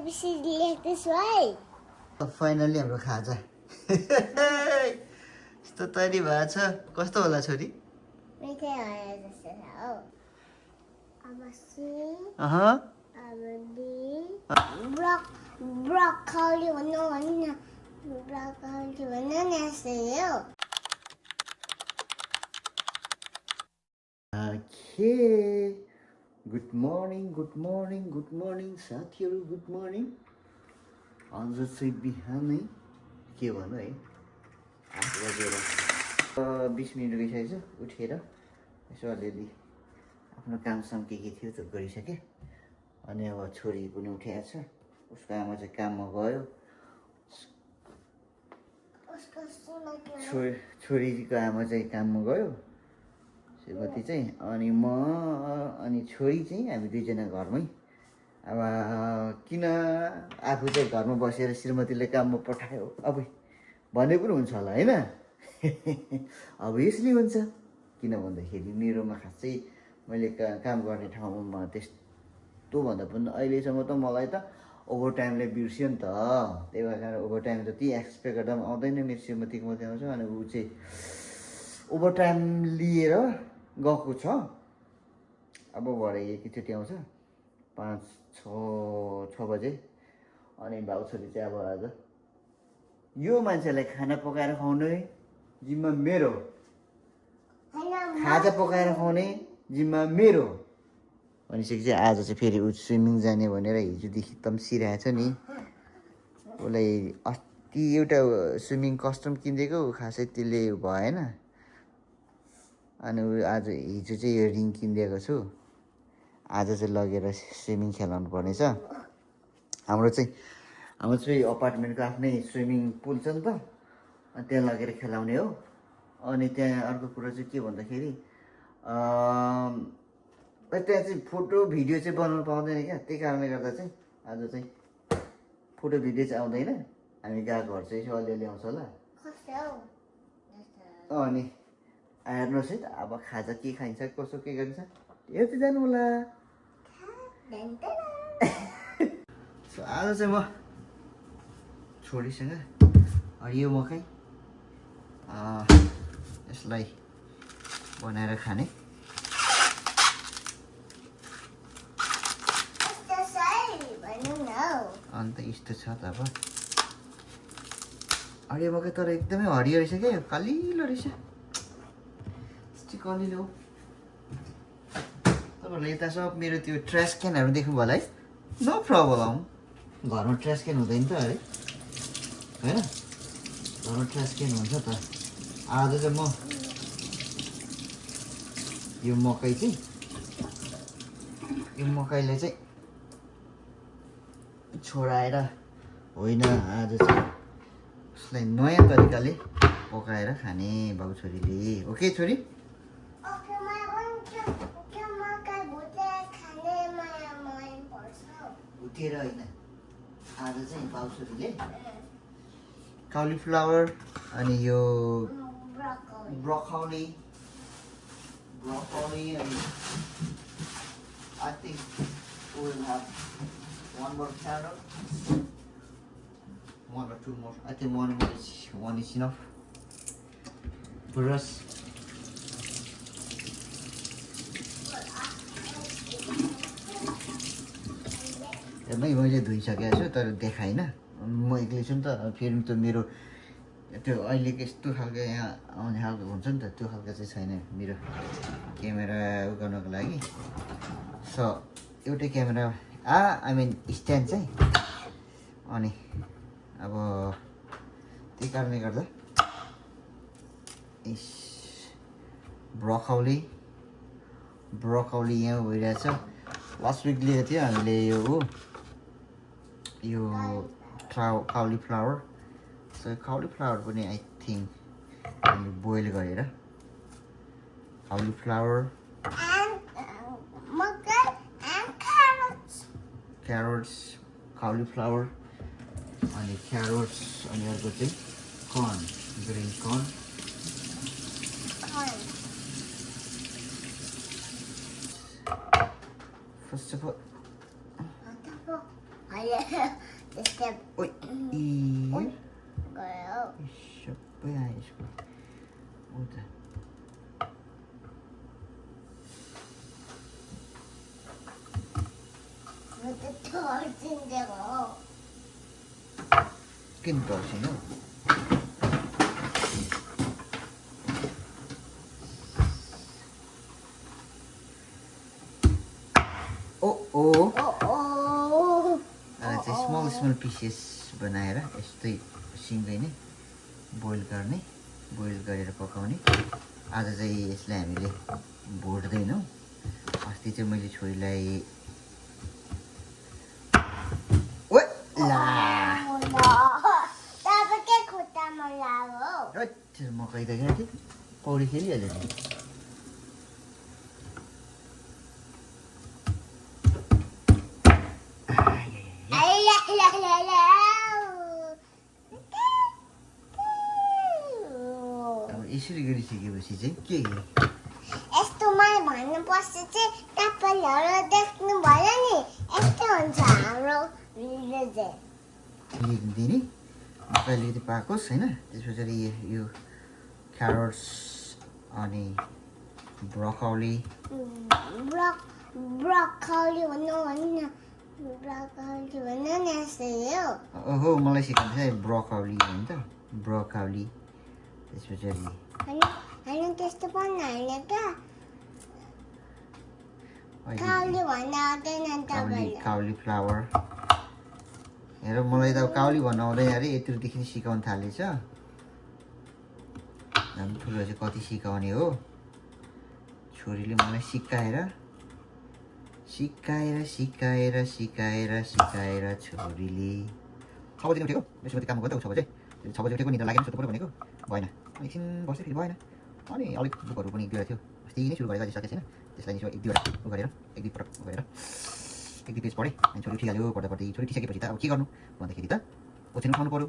ABCD लेख्दैछु है finally हाम्रो खाजा यस्तो तयारी भएको छ कस्तो होला छोरी मिठै होला जस्तो छ हौ ब्रोकोली भन्नु न ब्रोकोली भन्नु न यसरी हो ओके गुड मर्निङ साथीहरू गुड मर्निङ आज चाहिँ बिहानै के भन्नु है 8 बजेर 20 मिनट गइसकेको छु उठेर यसो अलिअलि आफ्नो कामसाम के थियो त्यो गरिसकेँ अनि अब छोरी पनि उठेको छ उसको आमा चाहिँ काममा गयो छोरीको आमा चाहिँ काममा गयो श्रीमती चाहिँ अनि म अनि छोरी चाहिँ हामी दुईजना घरमै अब किन आफू चाहिँ घरमा बसेर श्रीमतीले काममा पठायो अब भने पनि हुन्छ होला होइन अब यसले हुन्छ किन भन्दाखेरि मेरोमा खासै मैले काम गर्ने ठाउँमा त्यस्तो भन्दा पनि अहिलेसम्म त मलाई त ओभर टाइमले बिर्स्यो नि त त्यही भएर ओभर टाइम त ती एक्सपेक्ट गर्दा पनि आउँदैन मेरो श्रीमतीको मात्रै आउँछ अनि ऊ चाहिँ ओभर टाइम लिएर गएको छ अब भरे एकैचोटि आउँछ 5-6 बजे अनि बाउ छोरी चाहिँ अब आज यो मान्छेलाई खाना पकाएर खुवाउने जिम्मा मेरो खाजा पकाएर खुवाउने जिम्मा मेरो भनिसकेपछि आज चाहिँ फेरि ऊ स्विमिङ जाने भनेर हिजोदेखि तम्सिरहेछ नि उसलाई अस्ति एउटा स्विमिङ कस्ट्युम किनिदिएको खासै त्यसले भएन अनि आज हिजो चाहिँ यो रिङ किनिदिएको छु आज चाहिँ लगेर स्विमिङ खेलाउनु पर्नेछ हाम्रो चाहिँ अपार्टमेन्टको आफ्नै स्विमिङ पुल छ नि त अनि त्यहाँ लगेर खेलाउने हो अनि त्यहाँ अर्को कुरा चाहिँ के भन्दाखेरि त्यहाँ चाहिँ फोटो भिडियो चाहिँ बनाउनु पाउँदैन क्या त्यही कारणले गर्दा चाहिँ आज चाहिँ फोटो भिडियो चाहिँ आउँदैन हामी गएको घर चाहिँ यसो अलिअलि आउँछ होला अनि हेर्नुहोस् है त अब खाजा के खाइन्छ कसो के गरिन्छ हेर्दै जानु होला आज चाहिँ म छोरीसँग हरियो मकै यसलाई बनाएर खाने अन्त यस्तो छ त अब हरियो मकै तर एकदमै हरियो रहेछ क्या कालिलो रहेछ कलिलो तपाईँहरूले यता सब मेरो त्यो ट्रास क्यानहरू देख्नु भयो होला है नो प्रब्लम घरमा ट्रास क्यान हुँदैन त अरे होइन घरमा ट्रास क्यान हुन्छ त आज चाहिँ म यो मकैले चाहिँ छोडाएर होइन आज चाहिँ उसलाई नयाँ तरिकाले पकाएर खाने बाउ छोरीले ओके छोरी भुटेर होइन आज चाहिँ बाउ छोरीले कालीफ्लावर अनि यो broccoli and I think we will have one more carrot, 1 or 2 more. I think one is enough for us. मैले धोइसकेको छु तर देखाइनँ म एक्लै छु नि त फेरि त मेरो त्यो अहिलेको यस्तो खालको यहाँ आउने खालको हुन्छ नि त त्यो खालको चाहिँ छैन मेरो क्यामेरा उ गर्नको लागि सो एउटै क्यामेरा आई मिन स्ट्यान्ड चाहिँ अनि अब त्यही कारणले गर्दा ब्रोकोली यहाँ भइरहेछ लास्ट विक लिएको थियो हामीले यो कालीफ्लावर सो कालीफ्लावर पनि आई थिङ्क हामीले बोइल गरेर cauliflower carrots cauliflower अनि carrots अनि अर्को चाहिँ corn green corn first of all त्यस्तै ओइ इ गयो सबै आयो यसको उ त म त ठर्चिँदैको किन तर्सिनु ओ ओ चाहिँ स्मल पिसेस बनाएर यस्तै सिँगै नै बोइल गरेर पकाउने आज चाहिँ यसलाई हामीले भुट्दैनौँ अस्ति चाहिँ मैले छोरीलाई ओइ ला तपाईँकै खुट्टामा लाग्यो मकै त क्या थिएँ पौडी खेलिहाल्यो नि अब यसरी गरिसकेपछि चाहिँ के यस्तो मैले भन्नुपर्छ चाहिँ तपाईँहरू देख्नु भयो नि यस्तो हुन्छ हाम्रो भिडियो चाहिँ लेखिदिने मकै अलिकति पाकोस् होइन त्यस पछाडि यो क्यारोट्स अनि ब्रोकौली ब्रोकौली भन्नु भन्नु ब्रोकौली भन्नु नि यस्तै हो ओहो मलाई सिकाउँछ है ब्रोकौली हो नि त ब्रोकौली त्यस पछाडि होइन त्यस्तो पनि होइन क्या काउली भन्नु आउँदैन तपाईँले काउली फ्लावर हेर मलाई त अब काउली भन्नु आउँदैन अरे यत्रोदेखि सिकाउन थालेछ झन् ठुलो चाहिँ कति सिकाउने हो छोरीले मलाई सिकाएर छोरीले 6 बजी उठेको यसो काम गर्दा 6 बजे 6 बजी उठेको निद्रा लागेन सुत्नु पर्यो भनेको भएन एकछिन बस्दै फेरि भएन अनि अलिक बुकहरू पनि एक दुईवटा थियो अस्ति नै सुरु गरेको अझै सकेको छैन त्यसलाई यसो एक दुईवटा उ गरेर एक दुई पटक गरेर एक दुई पेज पढेँ अनि छोरी उठिहाल्यो पढ्दा पढ्दै छोरी उठिसकेपछि त अब के गर्नु भन्दाखेरि त ओछ्यान खुवाउनु पऱ्यो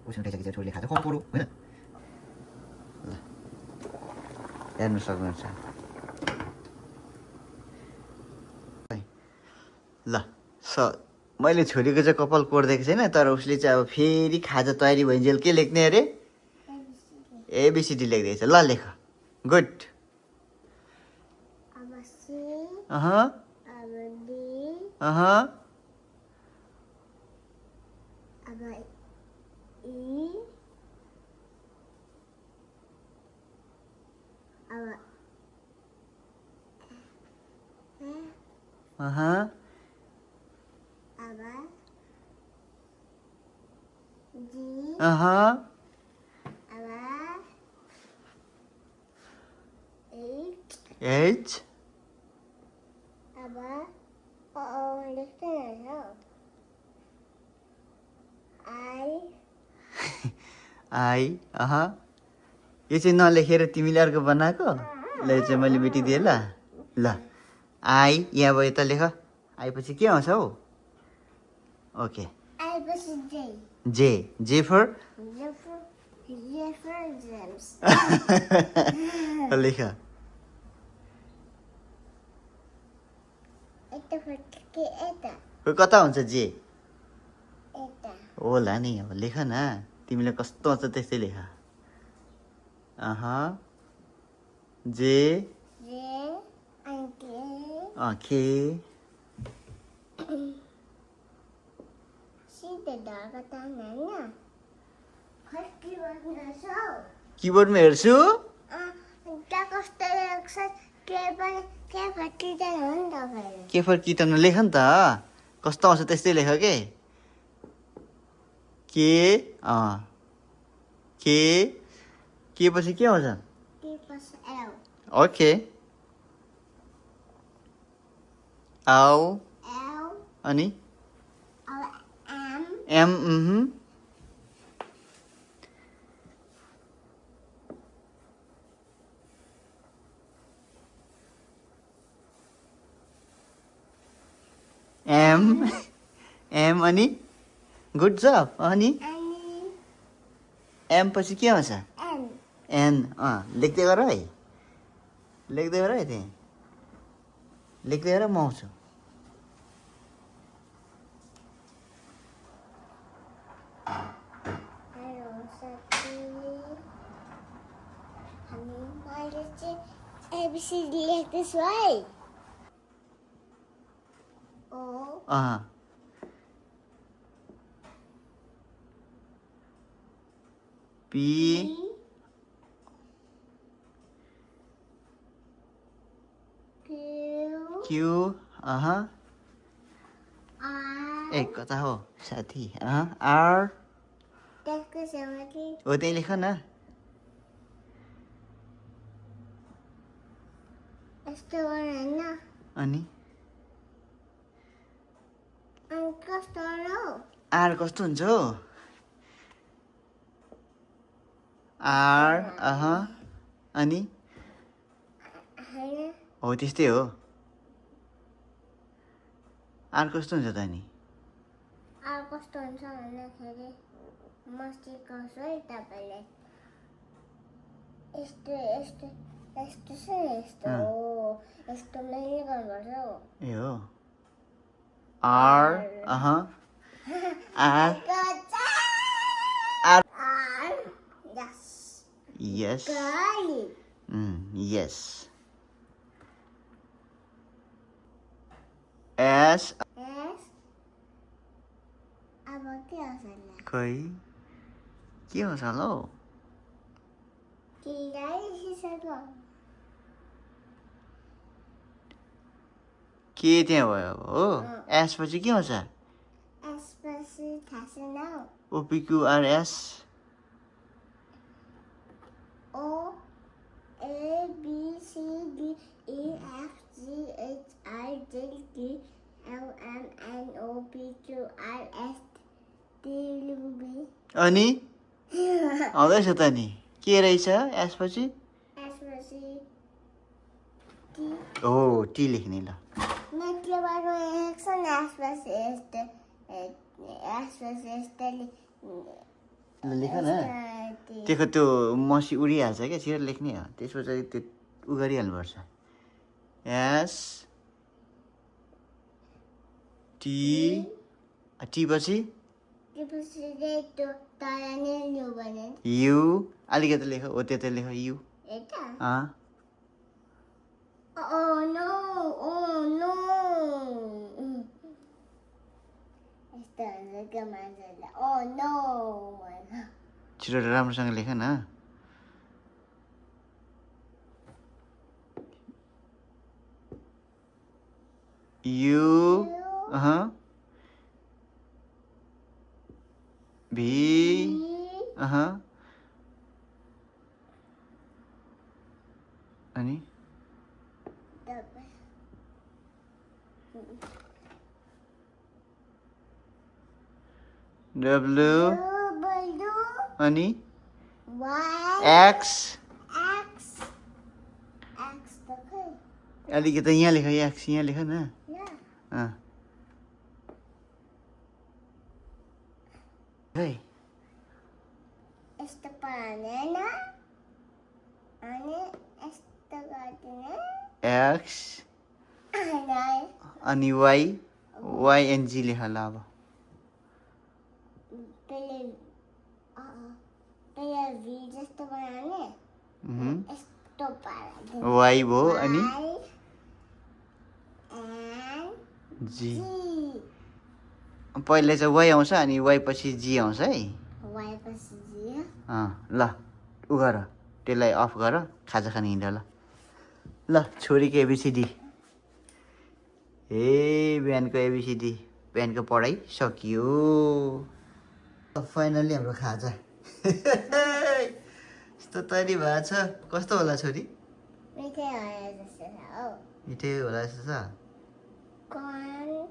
ओछ्यान उठाइसकेपछि छोरीले खाजा खुवाउनु पऱ्यो होइन ल हेर्नु सक्नुहुन्छ ल मैले छोरीको चाहिँ कपाल कोर्देको छैन तर उसले चाहिँ अब फेरि खाजा तयारी भइन्जेल के लेख्ने अरे एबिसिडी लेख्दैछ ल लेख गुड अब H आई यो चाहिँ नलेखेर तिमीले अर्को बनाएको ल यो चाहिँ मैले मेटिदिएँ ल ल आई यहाँ भयो त लेख आएपछि के आउँछ हौ ओके जे जे फर लेख कता हुन्छ जे होला नि अब लेख न तिमीले कस्तो आउँछ त्यस्तै लेख जे के किबोर्डमा हेर्छु के फर किटन लेख नि त कस्तो आउँछ त्यस्तै लेख के पछि के आउँछ ओके आउ अनि एम एम अनि गुड जब अनि एम पछि के आउँछ एन लेख्दै गर है त्यहाँ लेख्दै गर म आउँछु ABCD लेख्दैछु है O P Q Q R ए कता हो साथी R त्यसको समाधि हो त्यही लेख न यस्तो होइन अनि कस्तो हो R कस्तो हुन्छ हो R अनि होइन हो त्यस्तै हो R कस्तो हुन्छ त अनि कस्तो हुन्छ भन्दाखेरि म सिकाउँछु है तपाईँलाई यस्तो यस्तो यस्तो छ यस्तो हो यस्तो मैले गर्नुपर्छ हो ए हो R R R yes yes girl yes S yes अब के आउँछ खै के हुन्छ होला हौ के त्यहाँ भयो अब हो एस पछि के आउँछ यसपछि थाहा छैन हौ OPQRS O A B C D E F G H I J K L M N O P Q R S T U V अनि आउँदैछ त नि के रहेछ यसपछि यसपछि T हो टी लेख्ने ल नेटलेबाट लेख्छ नि यसपछि यस्तो यसपछि यस्तो ल लेख न त्यसको त्यो मसी उडिहाल्छ क्या छिटो लेख्ने हो त्यस पछाडि त्यो उ गरिहाल्नुपर्छ एस टी टी पछि त्यसपछि चाहिँ त्यो तल नै लियो भने यु अलिकति लेख हो त्यता लेख यु यता Oh no! Oh no! Esta es que más Oh no! छिटो राम्रोसँग लेख न यु भी अनि डब्लु अनि एक्स अलिकति यहाँ लेख एक्स यहाँ लेख न है यस्तो पार्ने न अनि यस्तो गर्दिने एक्स अनि वाइ वाइएनजी लेख ल अब पहिले भी जस्तो बनाउने यस्तो पार्ने वाइ भयो अनि जी पहिला चाहिँ वाइ आउँछ अनि वाइ पछि जी आउँछ है वाइ पछि जी ल उ गर त्यसलाई अफ गर खाजा खान हिँड ल छोरीको एबिसिडी बिहानको एबिसिडी बिहानको पढाइ सकियो फाइनली हाम्रो खाजा यस्तो तयारी भएको छ कस्तो होला छोरी मिठै होला जस्तो छ corn,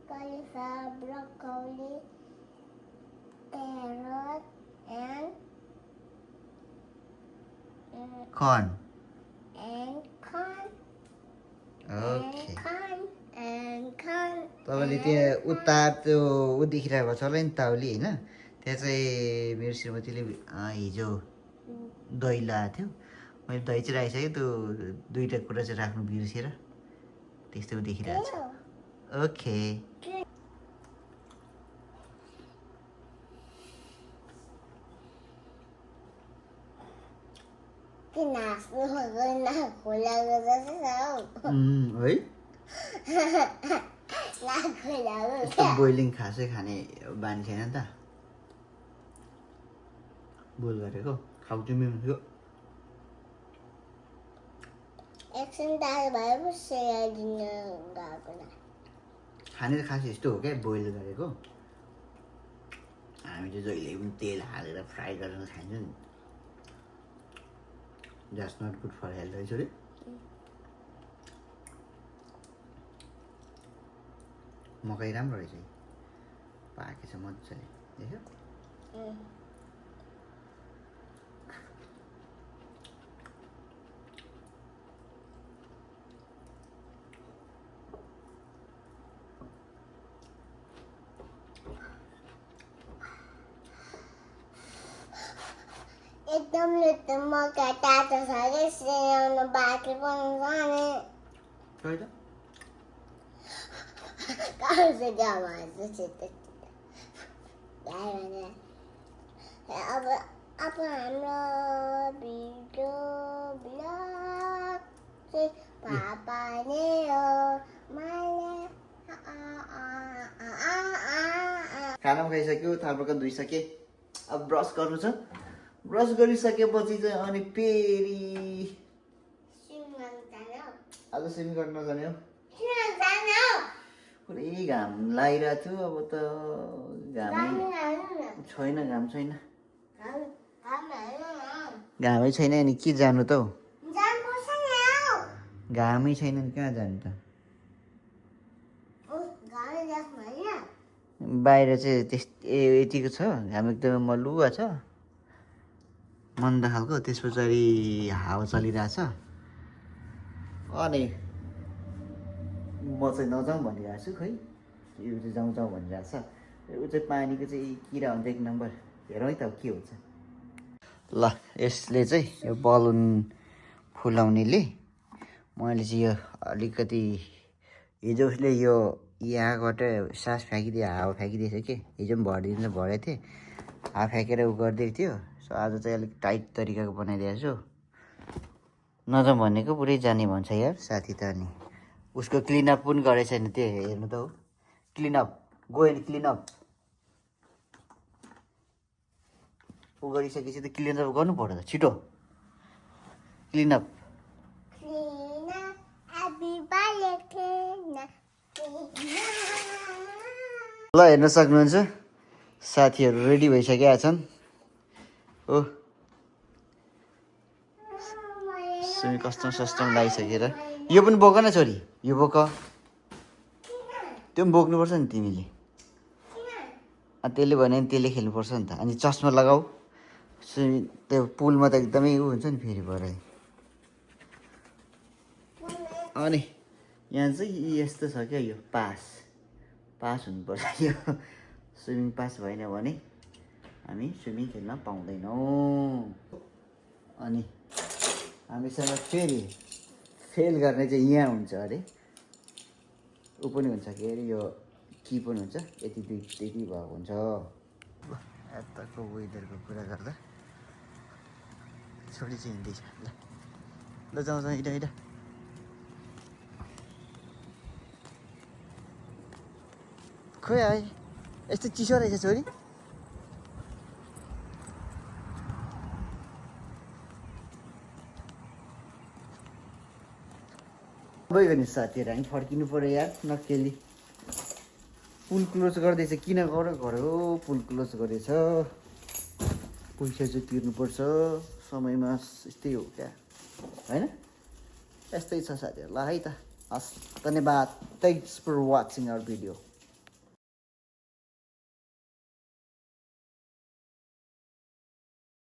cauliflower, broccoli, carrot, and corn. Okay. तपाईँले त्यहाँ उता त्यो ऊ देखिरहेको छ होला नि ताउली होइन त्यहाँ चाहिँ मेरो श्रीमतीले हिजो दही लगाएको थियो मैले दही चाहिँ राखिसकेँ त्यो दुईवटा कुरा चाहिँ राख्नु बिर्सेर त्यस्तो देखिरहेको छ ओके किन हाँस्नु खोलाको जस्तो छ हौ है खोलाको यस्तो बोइलिङ खासै खाने बानी छैन नि त बोइल गरेको खाउँछु मिल्थ्यो एकछिन दाल भएपछि दिनु गएको न खाने त खास यस्तो हो क्या बोइल गरेको हामी चाहिँ जहिले पनि तेल हालेर फ्राई गरेर खान्छौँ नि that's not good for health है छोरी मकै राम्रो रहेछ पाकेछ मजाले देख्यो एकदम लुतो मकै तातो छ कि सियाउनु बाँकी पनि छ नि खै त कसो जमाएको छिटो अब हाम्रो भिडियो ब्लग चाहिँ पापा नै हो खाना पनि खाइसक्यो थालपका धोइसके अब ब्रस गर्नु छ ब्रस गरिसकेपछि चाहिँ अनि फेरि आज स्विमिङ गर्न नजाने हो पुरै घाम लागिरहेको थियो अब त घामै छैन घाम छैन घामै छैन अनि के जानु त हौ घामै छैन नि कहाँ जानु त बाहिर चाहिँ यतिको छ घाम एकदमै मलुवा छ मन्द खालको त्यस पछाडि हावा चलिरहेछ अनि म चाहिँ नजाउँ भनिरहेको छु खै यो चाहिँ जाउँ जाउँ भनिरहेछ ऊ चाहिँ पानीको चाहिँ किरा हुन्छ एक नम्बर हेरौँ है त के हुन्छ ल यसले चाहिँ यो बलुन फुलाउनेले मैले चाहिँ यो अलिकति हिजो उसले यो यहाँबाट सास फ्याँकिदियो हावा फ्याँकिदिएछ कि हिजो पनि भरिदिनु भरेको थिएँ हावा फ्याँकेर उ गरिदिएको थियो सो आज चाहिँ अलिक टाइट तरिकाको बनाइदिएको छु नजाउँ भनेको पुरै जाने भन्छ यार साथी त अनि उसको क्लिनअप पनि गरेको छैन त्यो हेर्नु त हो क्लिनअप गो एन्ड क्लिनअप ऊ गरिसकेपछि त क्लिनअप गर्नु पर्यो त छिटो क्लिनअप ल हेर्न सक्नुहुन्छ साथीहरू रेडी भइसकेका छन् हो सुमी कस्टम सस्टम लगाइसकेर यो पनि बोक न छोरी यो बोक त्यो पनि बोक्नुपर्छ नि तिमीले त्यसले भन्यो भने त्यसले खेल्नुपर्छ नि त अनि चस्मा लगाऊ सुमी त्यो पुलमा त एकदमै उ हुन्छ नि फेरि भरे अनि यहाँ चाहिँ यस्तो छ क्या यो पास हुनुपर्छ यो स्विमिङ पास भएन भने हामी स्विमिङ खेल्न पाउँदैनौँ अनि हामीसँग फेरि फेल गर्ने चाहिँ यहाँ हुन्छ अरे ऊ पनि हुन्छ के अरे यो की पनि हुन्छ यति त्यति भएको हुन्छ यताको वेदरको कुरा गर्दा छोरी चाहिँ हिँड्दैछ ल जाउँ हिँड हिँड खोइ आए यस्तो चिसो रहेछ छोरी गयो नि साथीहरू हामी फर्किनु पऱ्यो यार नक्केली पुल क्लोज गर्दैछ किन गऱ्यो पुल क्लोज गरेछ पैसा चाहिँ तिर्नुपर्छ समयमा यस्तै हो क्या होइन यस्तै छ साथीहरू ल है त हस् धन्यवाद thanks for watching our video